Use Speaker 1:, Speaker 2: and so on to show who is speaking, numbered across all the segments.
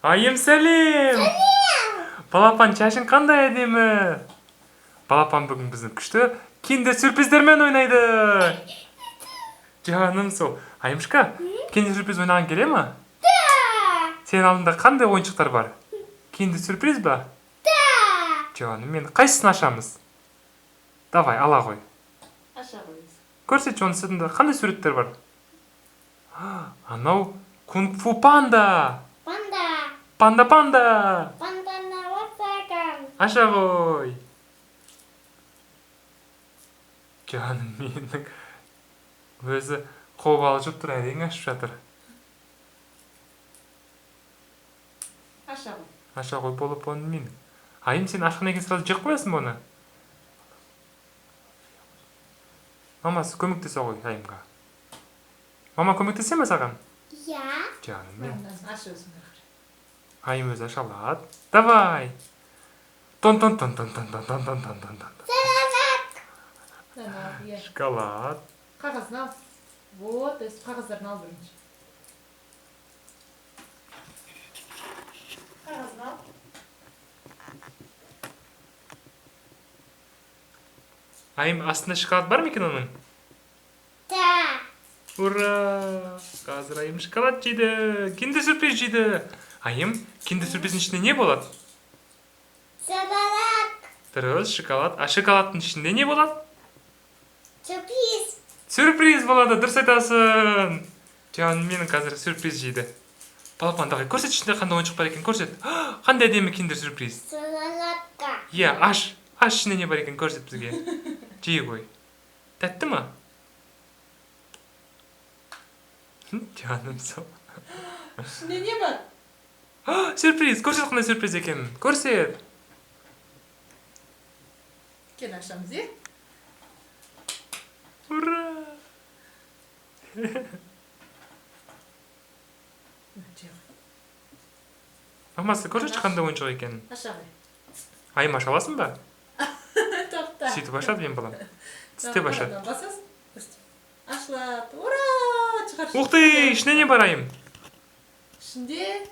Speaker 1: Айым, сәлем! Балапан, шашың қандай әдемі! Балапан бүгін біздің күшті киндер сюрприздермен ойнайды. Жаным сол. Айымшка, киндер сюрприз ойнаған келе ма?
Speaker 2: Да!
Speaker 1: Сенің алдында қандай ойыншықтар бар? Киндер сюрприз ба?
Speaker 2: Да!
Speaker 1: Жаным мен, қайсысын ашамыз? Давай, ала ғой.
Speaker 3: Аша қойыңыз.
Speaker 1: Көрсетші, оның сыртында қандай суреттер бар? Анау кунг-фу панда.
Speaker 2: Панда!
Speaker 1: Панда, панда.
Speaker 2: Панданы отырған.
Speaker 1: Аша ғой. Жаным менің. Өзі қобалжып тұр, әрең ашып жатыр.
Speaker 3: Аша ғой.
Speaker 1: Аша ғой, балапаным менің. Айым, сен ашқаннан кейін сразу жеп қоясың ба оны? Мамасы көмектесе ғой Айымға. Мама көмектесе ме саған?
Speaker 2: Я.
Speaker 1: Жаным мен.
Speaker 3: Мынаны аш өзің ары.
Speaker 1: Айым өзі аша алады. Давай. Тон тон тон тон тон тон тон тон тон тон тон.
Speaker 2: Салат!
Speaker 3: Мынаны ал, иә.
Speaker 1: Шоколад.
Speaker 3: Қағазын ал. Вот, өстіп қағаздарын ал бірінші. Қағазын ал.
Speaker 1: Айым, астында шоколад бар ма екен оның?
Speaker 2: Да!
Speaker 1: Ура! Қазір Айым шоколад жейді. Киндер сюрприз жейді. Айым, киндер сюрприздің ішінде не болады?
Speaker 2: Салат!
Speaker 1: Дұрыс, шоколад. А шоколадтың ішінде не болады?
Speaker 2: Сюрприз!
Speaker 1: Сюрприз болады, дұрыс айтасың. Жаным менің, қазір сюрприз жейді. Балапан, давай, көрсет, ішінде қандай ойыншық бар екенін көрсет. Қандай әдемі киндер сюрприз.
Speaker 2: Салатка!
Speaker 1: Иә, аш. Аш, ішінде не бар екенін көрсет бізге. Жей ғой. Тәтті ма? Жаным сол.
Speaker 3: Ішінде не бар?
Speaker 1: Сюрприз, көрсет, қандай сюрприз екенін. Көрсет.
Speaker 3: Кел, ашамыз, иә?
Speaker 1: Ура!
Speaker 3: Мына, жей ғой.
Speaker 1: Мамасы, көрсетші, қандай ойыншық екенін.
Speaker 3: Аша ғой.
Speaker 1: Айым, аша аласың ба?
Speaker 3: Тоқта.
Speaker 1: Сөйтіп ашады менің балам. Тістеп ашады.
Speaker 3: Басасың. Өстіп. Ашылады. Ура! Шығар.
Speaker 1: Ух ты, ішінде не бар, Айым?
Speaker 3: Ішінде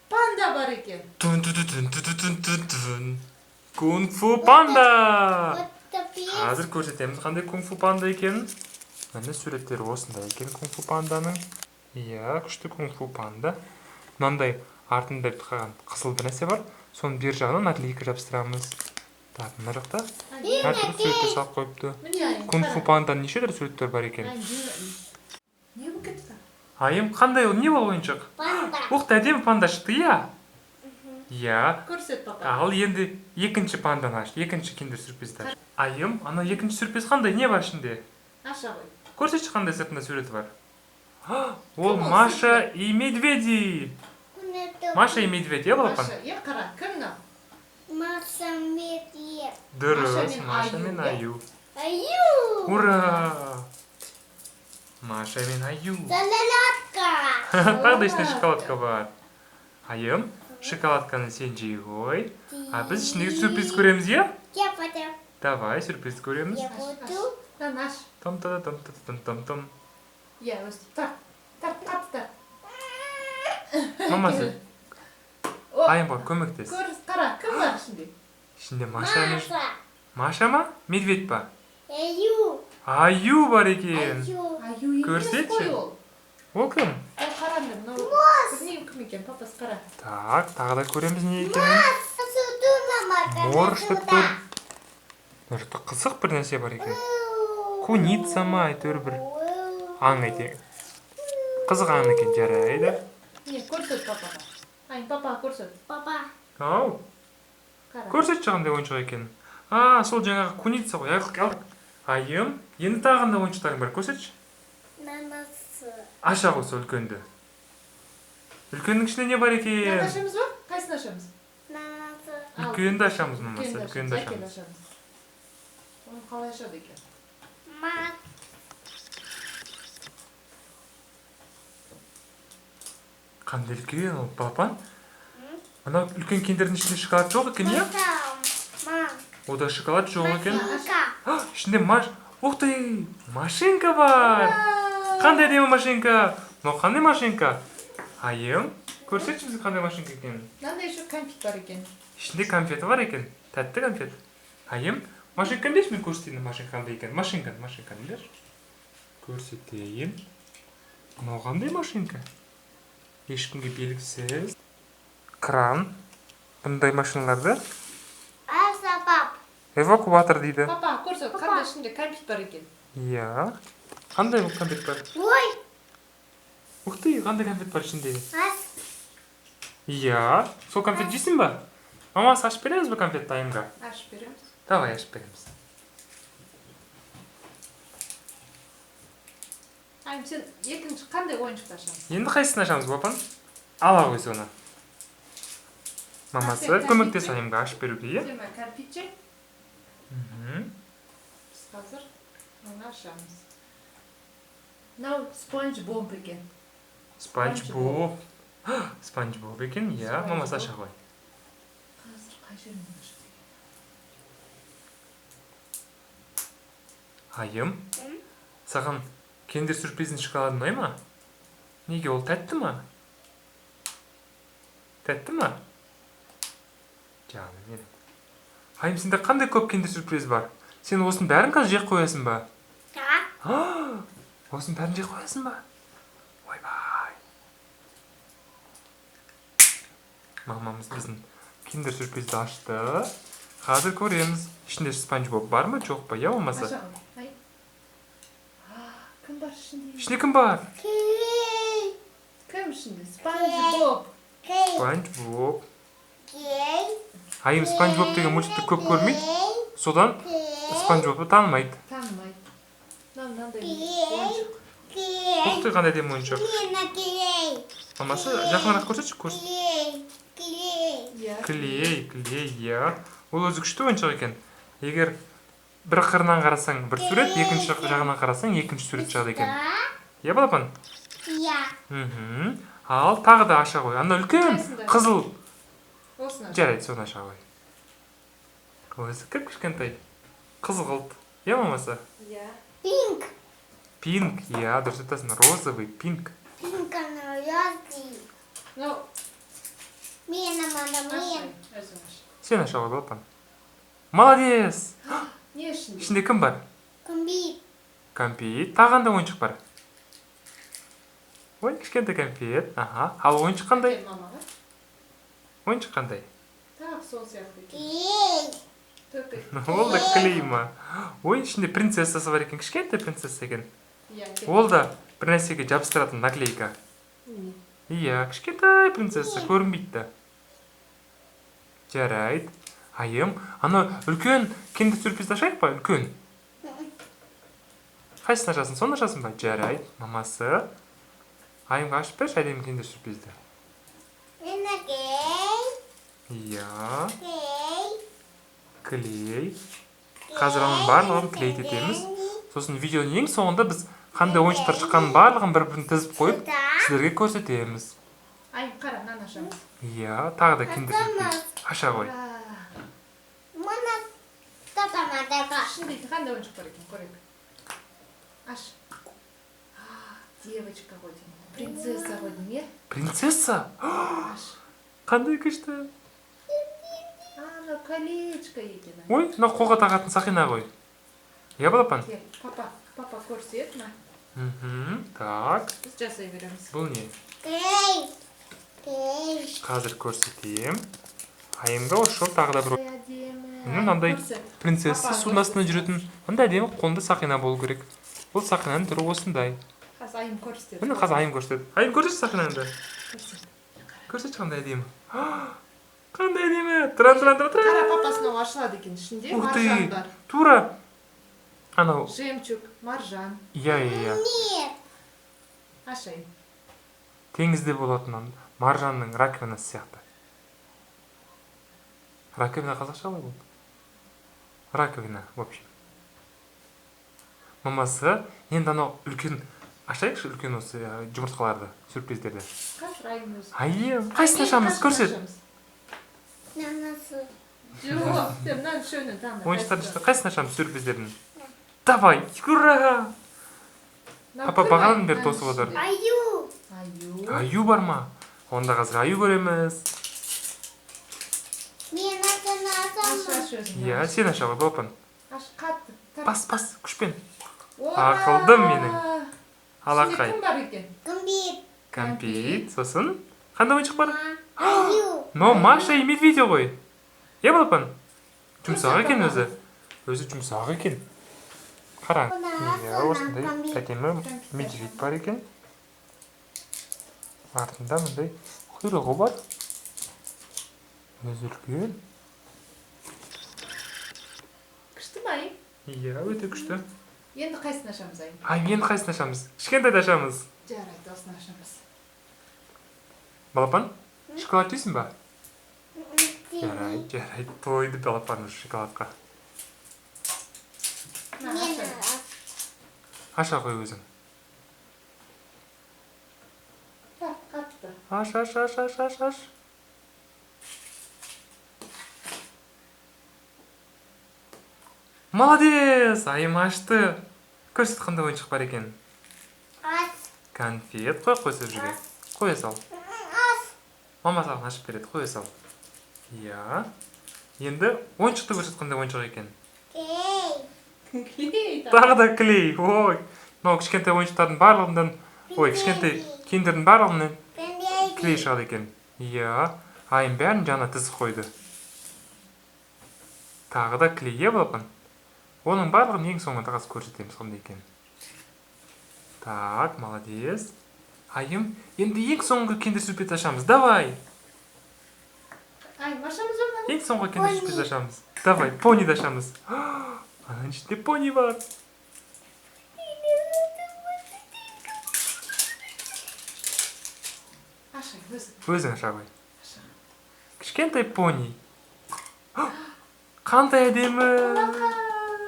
Speaker 3: панда бар екен.
Speaker 1: Тун тун тун тун тун тун тун. Кунг-фу панда.
Speaker 2: Вот
Speaker 1: Қазір көрсетеміз қандай кунг-фу панда екенін. Міне, суреттері осындай екен кунг-фу панданың. Иә, күшті кунг-фу панда. Мынандай артында қалған қызыл бір нәрсе бар. Соның бер жағынан наклейка жабыстырамыз. Так, мына жақта әртүрлі суреттер салып қойыпты.
Speaker 3: Міне, Айым.
Speaker 1: Кунг-фу панданың неше түрлі суреттері бар екен?
Speaker 3: Айым, не болып кетті?
Speaker 1: Айым, қандай ол, не ол ойыншық?
Speaker 2: Панда!
Speaker 1: Ух ты, әдемі панда шықты, иә? Иә.
Speaker 3: Көрсет, папа.
Speaker 1: Ал енді екінші панданы аш, екінші киндер сюрпризді аш. Айым, ана екінші сюрприз қандай, не бар ішінде?
Speaker 3: Аша ғой.
Speaker 1: Көрсетші, қандай сыртында суреті бар? Ол
Speaker 3: Кім ол?
Speaker 1: Маша и медведи. Маша и медведь, иә, балапан?
Speaker 3: Маша, иә, қара. Кім мынау?
Speaker 2: Маша медведь.
Speaker 1: Дұрыс,
Speaker 3: мен
Speaker 1: Маша
Speaker 3: аю,
Speaker 1: мен
Speaker 3: иә?
Speaker 1: аю.
Speaker 2: Аю!
Speaker 1: Ура! Маша мен аю.
Speaker 2: Салатка!
Speaker 1: Тағы да ішінде шоколадка бар. Айым, шоколадканы сен жей ғой. А біз ішіндегі сюрприз көреміз, иә?
Speaker 2: Я буду.
Speaker 1: Давай, сюрприз көреміз.
Speaker 2: Я буду.
Speaker 3: Мынаны аш.
Speaker 1: Том та том та том том том.
Speaker 3: Иә, өстіп. Тарт. Тарт, қатты тарт.
Speaker 1: Мамасы,
Speaker 3: О,
Speaker 1: Айымға көмектес.
Speaker 3: Көр, қара, кім бар ішінде?
Speaker 1: Ішінде Маша мен
Speaker 2: Маша.
Speaker 1: Маша ма? Медведь па?
Speaker 2: Аю.
Speaker 1: Аю бар екен.
Speaker 2: Аю.
Speaker 3: Аю емес
Speaker 1: Көрсетші.
Speaker 3: қой ол.
Speaker 1: Ол кім?
Speaker 3: Ол, қараңдар, мынау білмеймін кім екен, папасы, қара.
Speaker 1: Так, тағы да көреміз не екенін. Морж деп тұр. Мына жақта қызық бір нәрсе бар екен. Куница ма, әйтеуір бір аң екен. Қызық аң екен, жарайды.
Speaker 3: Не, көрсет папаға. Айым, папаға көрсет.
Speaker 2: Папа.
Speaker 1: Ау,
Speaker 3: Қара.
Speaker 1: көрсетші, қандай ойыншық екенін. А, сол жаңағы куница ғой. Ал, Айым, енді тағы қандай ойыншықтарың бар, көрсетші.
Speaker 2: Нанасы.
Speaker 1: Аша ғой сол үлкенді. Үлкеннің ішінде не бар
Speaker 3: Мынаны
Speaker 1: екен?
Speaker 3: ашамыз ба? Қайсысын ашамыз?
Speaker 2: Нанасы.
Speaker 3: Ал,
Speaker 1: Үлкенді ашамыз, мамасы,
Speaker 3: үлкенді
Speaker 1: үлкенді
Speaker 3: ашамыз. Әкел,
Speaker 1: ашамыз.
Speaker 3: ашамыз. Оны қалай ашады екен?
Speaker 2: Ма.
Speaker 1: Қандай үлкен ол, балапан? Мынау үлкен киндердің ішінде шоколад жоқ екен, иә?
Speaker 2: Мам.
Speaker 1: Ода шоколад жоқ екен.
Speaker 2: Машинка.
Speaker 1: А, ішінде маш... Ух ты! Машинка бар! Қандай әдемі машинка! Мынау қандай машинка? Айым, Көрсетші бізге қандай машинка екенін.
Speaker 3: Мынандай еще кәмпит бар екен.
Speaker 1: Ішінде конфеті бар екен. Тәтті конфет. Айым, машинканы берші, мен көрсетейін машинка қандай екен. Машинканы берші. Көрсетейін. Мынау қандай машинка? Ешкімге белгісіз. Кран. Бұндай машиналарды
Speaker 2: Аса пап.
Speaker 1: Эвакуатор дейді.
Speaker 3: Папа, көрсет, қандай ішінде кәмпит бар екен.
Speaker 1: Иә. Қандай бұл кәмпит бар?
Speaker 2: Ой.
Speaker 1: Ух ты, қандай кәмпит бар ішінде?
Speaker 2: Ас.
Speaker 1: Иә. Сол кәмпит жейсің ба? Мамасы, ашып береміз бе кәмпитті Айымға?
Speaker 3: Ашып береміз.
Speaker 1: Давай ашып береміз.
Speaker 3: Айым, сен екінші қандай ойыншықты ашамыз?
Speaker 1: Енді қайсысын ашамыз, балапан? Ала ғой соны. Мамасы,
Speaker 3: Сен
Speaker 1: көмектес
Speaker 3: кәмпит.
Speaker 1: Айымға ашып беруге, иә?
Speaker 3: Сен мына кәмпит же.
Speaker 1: Мхм.
Speaker 3: Біз қазір оны ашамыз. Мынау Спанч Боб екен.
Speaker 1: Спанч Боб. Спанч Боб екен, иә.
Speaker 3: Спанч
Speaker 1: Мамасы,
Speaker 3: Боб.
Speaker 1: аша ғой.
Speaker 3: Қазір қай жерінен ашады екен?
Speaker 1: Айым, саған Киндер Сюрприздің шоколады ұнай ма? Неге, ол тәтті ма? Тәтті ма? Жаным менің. Айым, сенде қандай көп Киндер Сюрприз бар? Сен осының бәрін қазір жеп қоясың ба?
Speaker 2: Да.
Speaker 1: Осының бәрін жеп қоясың ба? Ойбай. Мамамыз біздің Киндер Сюрпризді ашты. Қазір көреміз. Ішінде Спанч Боб бар ма, жоқ па, иә болмаса?
Speaker 3: Аша ғой. Айым. Кім бар ішінде?
Speaker 1: Ішінде кім бар?
Speaker 2: Кей.
Speaker 3: Кім ішінде? Спанч Боб.
Speaker 2: Кей.
Speaker 1: Спанч Боб.
Speaker 2: Кей.
Speaker 1: Айым Спанч Боб деген мультикті көп көрмейді. Содан Спанч Бобты танымайды.
Speaker 3: Танымайды. Мынау мынандай
Speaker 2: Кей.
Speaker 3: ойыншық.
Speaker 2: Кей.
Speaker 1: Ух ты, қандай әдемі ойыншық.
Speaker 2: Мені клей.
Speaker 1: Мамасы, жақынырақ көрсетші, көрсет.
Speaker 2: Клей. Клей.
Speaker 3: Иә.
Speaker 1: Клей, клей, иә. Ол өзі күшті ойыншық екен. Егер бір қырынан қарасаң бір сурет, екінші жағынан қарасаң екінші сурет шығады екен.
Speaker 2: Да.
Speaker 1: Иә, балапан?
Speaker 2: Иә.
Speaker 1: Мхм. Ал тағы да аша ғой. Ана үлкен
Speaker 3: Қайсында?
Speaker 1: қызыл.
Speaker 3: Осыны аш.
Speaker 1: Жарайды, соны аша ғой. Өзі кіп кішкентай. Қызғылт. Иә, мамасы?
Speaker 3: Иә.
Speaker 2: Pink.
Speaker 1: Pink, иә, дұрыс айтасың. Розовый, pink.
Speaker 2: Pink ана розовый.
Speaker 3: Мынау
Speaker 2: Мені мана
Speaker 3: аш.
Speaker 2: мен.
Speaker 3: Өзің аш.
Speaker 1: Сен аша ғой, балапан. Молодец!
Speaker 3: Не ішінде?
Speaker 1: Ішінде кім бар?
Speaker 2: Кәмпит.
Speaker 1: Кәмпит. Тағы қандай ойыншық бар? Ой, кішкентай кәмпит. Аха. Ал ойыншық қандай?
Speaker 3: Әкел мамаға.
Speaker 1: Ойыншық қандай?
Speaker 3: Тағы сол сияқты екен.
Speaker 2: Клей.
Speaker 3: Төпек.
Speaker 1: Ол да клей ма? Ой, ішінде принцессасы бар екен. Кішкентай принцесса екен.
Speaker 3: Иә. Кел.
Speaker 1: Ол да бір нәрсеге жабыстыратын наклейка.
Speaker 3: Міне.
Speaker 1: Иә, кішкентай принцесса көрінбейді да. Жарайды. Айым, ана үлкен Киндер Сюрпризді ашайық па? Үлкен. Қайсысын ашасың? Соны ашасың ба? Жарайды. Мамасы. Айымға ашып берші әдемі Киндер Сюрпризді.
Speaker 2: Мені клей.
Speaker 1: Иә,
Speaker 2: Клей.
Speaker 1: Клей. Қазір оның барлығын клеить етеміз. Сосын видеоның ең соңында біз қандай ойыншықтар шыққанын барлығын бір-бірін тізіп қойып,
Speaker 2: Да.
Speaker 1: сіздерге көрсетеміз.
Speaker 3: Айым, қара, мынаны ашамыз.
Speaker 1: Иә, тағы да Киндер Сюрприз. Аша ғой.
Speaker 3: Ура!
Speaker 2: Мына татама тата.
Speaker 3: Ішінде қандай ойыншық бар екен, көрейік. Аш. Девочка ғой деймін. Принцесса ғой деймін, иә?
Speaker 1: Принцесса?
Speaker 3: Аш.
Speaker 1: Қандай күшті.
Speaker 3: А, мынау колечко екен.
Speaker 1: Ой, мынау қолға тағатын сақина ғой. Иә, балапан?
Speaker 3: Кел, папа, папа көрсет мына.
Speaker 1: Мхм. Так,
Speaker 3: Біз жасай береміз.
Speaker 1: бұл не?
Speaker 2: Клей. Клей.
Speaker 1: Қазір көрсетейін. Айымға осы жолы тағы да бір
Speaker 3: Ай, әдемі.
Speaker 1: Міне мынандай
Speaker 3: Көрсет.
Speaker 1: принцесса
Speaker 3: Папа,
Speaker 1: судың астында
Speaker 3: көрсет.
Speaker 1: жүретін мындай әдемі қолында сақина болу керек. Бұл сақинаның түрі осындай.
Speaker 3: Қазір Айым көрсетеді.
Speaker 1: Міне қазір Айым көрсетеді. Айым, көрсетші сақинаңды.
Speaker 3: Көрсет.
Speaker 1: Көрсетші, қандай әдемі. Қандай әдемі. Тран тран тран
Speaker 3: Қара,
Speaker 1: тран.
Speaker 3: папасы, мынау ашылады екен. Ішінде
Speaker 1: Ух ты.
Speaker 3: маржан бар.
Speaker 1: Тура анау.
Speaker 3: Жемчуг, маржан.
Speaker 1: Иә, иә, иә.
Speaker 2: Нет.
Speaker 3: Ашайын.
Speaker 1: Теңізде болатын маржанның раковинасы сияқты. Раковина қазақша қалай болды? Раковина, в общем. Мамасы, енді анау үлкен ашайықшы, үлкен осы жұмыртқаларды, сюрприздерді.
Speaker 3: Қазір Айым өзі.
Speaker 1: Айым, қайсысын ашамыз?
Speaker 3: Қайсысын
Speaker 1: Көрсет.
Speaker 3: ашамыз?
Speaker 2: Нанасы.
Speaker 3: Жоқ, сен мынаның үшеуінен таңда.
Speaker 1: Ойыншықтардың ішінде қайсысын ашамыз сюрприздердің? Давай, ура!
Speaker 3: Мынау
Speaker 1: Папа
Speaker 3: кім
Speaker 1: бағанадан
Speaker 3: Айым?
Speaker 1: бері
Speaker 3: Мынаның
Speaker 1: тосып отыр.
Speaker 3: ішінде.
Speaker 2: Аю.
Speaker 3: Аю.
Speaker 1: Аю бар ма? Онда қазір аю көреміз.
Speaker 2: Мен осыны
Speaker 3: Аш,
Speaker 2: ашамын.
Speaker 3: аш өзің.
Speaker 1: Иә, сен аша ғой, балапан.
Speaker 3: Аш, қатты. Тарт.
Speaker 1: Бас, бас, күшпен.
Speaker 3: Ура!
Speaker 1: Ақылдым менің. Алақай.
Speaker 3: Ішінде кім бар екен?
Speaker 2: Кімбит.
Speaker 1: Кәмпит. Сосын қандай ойыншық бар?
Speaker 2: Аю.
Speaker 1: Но Маша и Медведь ғой. Иә, балапан? Жұмсақ екен өзі. Өзі жұмсақ екен. Қараң. Иә, осындай әдемі медведь бар екен. Артында мындай құйрығы бар. Өзі үлкен.
Speaker 3: Күшті ме, Айым?
Speaker 1: Иә, өте күшті.
Speaker 3: Енді қайсысын ашамыз, Айым?
Speaker 1: Айым, енді қайсысын ашамыз? Кішкентайды ашамыз.
Speaker 3: Жарайды, осыны ашамыз.
Speaker 1: Балапан, шоколад жейсің ба? Жарайды, жарайды. Тойды балапан уже шоколадқа.
Speaker 3: На,
Speaker 2: Мен
Speaker 3: аш, Айым.
Speaker 1: Аша ғой өзің.
Speaker 3: Тарт, қатты.
Speaker 1: Аш, аш, аш, аш, аш, аш. Молодец! Айым ашты. Көрсет, қандай ойыншық бар екен.
Speaker 2: Аш.
Speaker 1: Конфет қой, қой сол жерге. Қоя сал.
Speaker 2: Аш.
Speaker 1: Мама саған ашып береді, қоя сал. Иә. Енді ойыншықты көрсет, қандай ойыншық екен.
Speaker 2: Кей.
Speaker 3: Клей.
Speaker 1: Тағы да клей. Ой. Мынау кішкентай ойыншықтардың барлығынан, ой, кішкентай киндердің барлығынан клей шығады екен. Иә. Айым бәрін жаңа тізіп қойды. Тағы да клей, иә, балапан? Оның барлығын ең соңында қазір көрсетеміз қандай екен. Так, молодец. Айым, енді ең соңғы киндер сюрприз ашамыз. Давай.
Speaker 3: Айым, ашамыз ба мынаны?
Speaker 1: Ең соңғы киндер сюрприз ашамыз. Давай, пониді ашамыз. Ананың ішінде пони бар.
Speaker 3: Аш, Айым, өзің.
Speaker 1: Өзің аша ғой.
Speaker 3: Аш.
Speaker 1: Кішкентай пони. Қандай әдемі.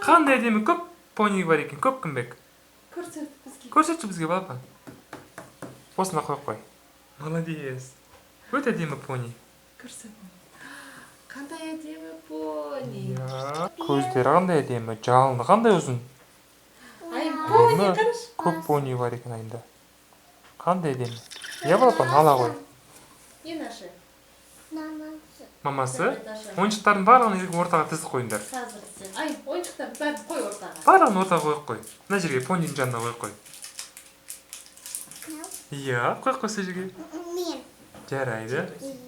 Speaker 1: Қандай әдемі, көп пони бар екен, көп кімбек.
Speaker 3: Көрсет бізге.
Speaker 1: Көрсетші бізге, балапан. Осында қойып қой. Молодец. Өте әдемі пони.
Speaker 3: Көрсет. Қандай әдемі пони.
Speaker 1: Иә. Көздері қандай әдемі, жалыны қандай ұзын.
Speaker 3: Айым, пони
Speaker 1: Әдемі.
Speaker 3: қарашы.
Speaker 1: Көп пони бар екен айында. Қандай әдемі. Иә, балапан, ала ғой.
Speaker 3: Нені ашайық?
Speaker 2: Мамасы.
Speaker 1: Мамасы,
Speaker 3: Жарайды, ашамыз.
Speaker 1: ойыншықтардың барлығын ортаға тізіп қойыңдар.
Speaker 3: Қазір сен. Айым, ойыншықтардың бәрін қой ортаға.
Speaker 1: Барлығын ортаға қойып қой. Мына жерге, понидің жанына қойып қой. Иә, қойып қой сол жерге.
Speaker 2: Мен.
Speaker 1: Жарайды.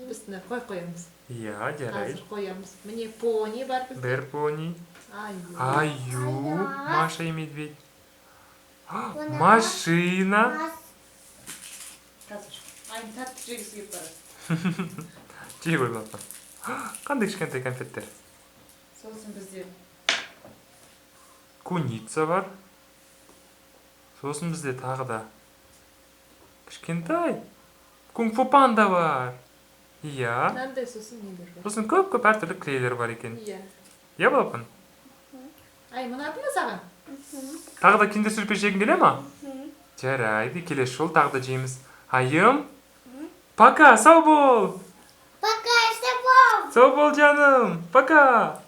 Speaker 3: Біз мына қой қоямыз.
Speaker 1: Иә, жарайды.
Speaker 3: Қазір қоямыз. Міне пони бар бізде.
Speaker 1: Бір пони.
Speaker 3: Аю.
Speaker 1: Аю, Маша и медведь. Машина.
Speaker 2: Аш.
Speaker 3: Қазір. Айым тәтті жегісі келіп барады.
Speaker 1: Жей ғой, балапан. Қандай кішкентай конфеттер.
Speaker 3: Сосын бізде
Speaker 1: Куница бар. Сосын бізде тағы да кішкентай кунг-фу панда бар. Иә.
Speaker 3: Мынандай сосын нелер бар.
Speaker 1: Сосын көп-көп әртүрлі клейлер бар екен.
Speaker 3: Иә.
Speaker 1: Иә, балапан?
Speaker 3: Айым, ұнады ма саған?
Speaker 1: Тағы да киндер сюрприз жегің келе ма? Жарайды, келесі жолы тағы да жейміз. Айым, пока, сау бол.
Speaker 2: Пока, сау бол.
Speaker 1: Сау бол, жаным. Пока.